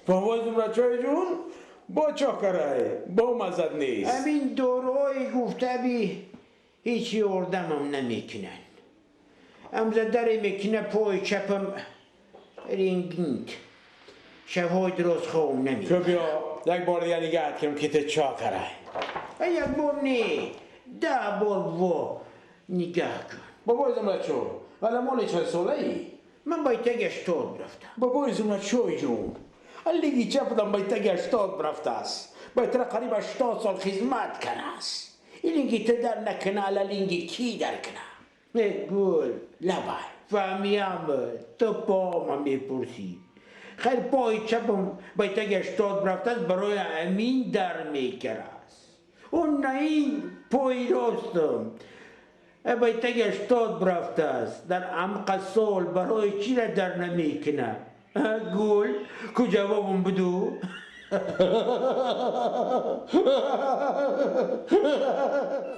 بابای زمرچای جون با چاکرای با مزد نیست. همین داروهای گفته بی هیچی اردمم نمیکنن. امزه در میکنه پای چپم رینگینگ. شبهای درست خواب نمی. تو بیا یک بار دیگه نگه کنم که ته چاکرای. یک بار نه، 10 بار و نگاه کن. بابای زمرچو ولی مال چند ساله ای؟ من با تگ 80 رفتم. بابای زمرچوی جون لیگی چپدم با تگ 80 رفته است. با تر قریب 80 سال خدمت کنه است. این لینگی ته در نکنه، علا لینگی کی در کنه؟ ای گل لبای فهمیم تو پا من میپرسی. خیر پای چپم با تگ 80 رفته است، برای امین در میکره است. اون نه این پای راستم با تگ 80 رفته است، در عمق سال برای چی را در نمیکنه؟ گل کو جوابم بدو.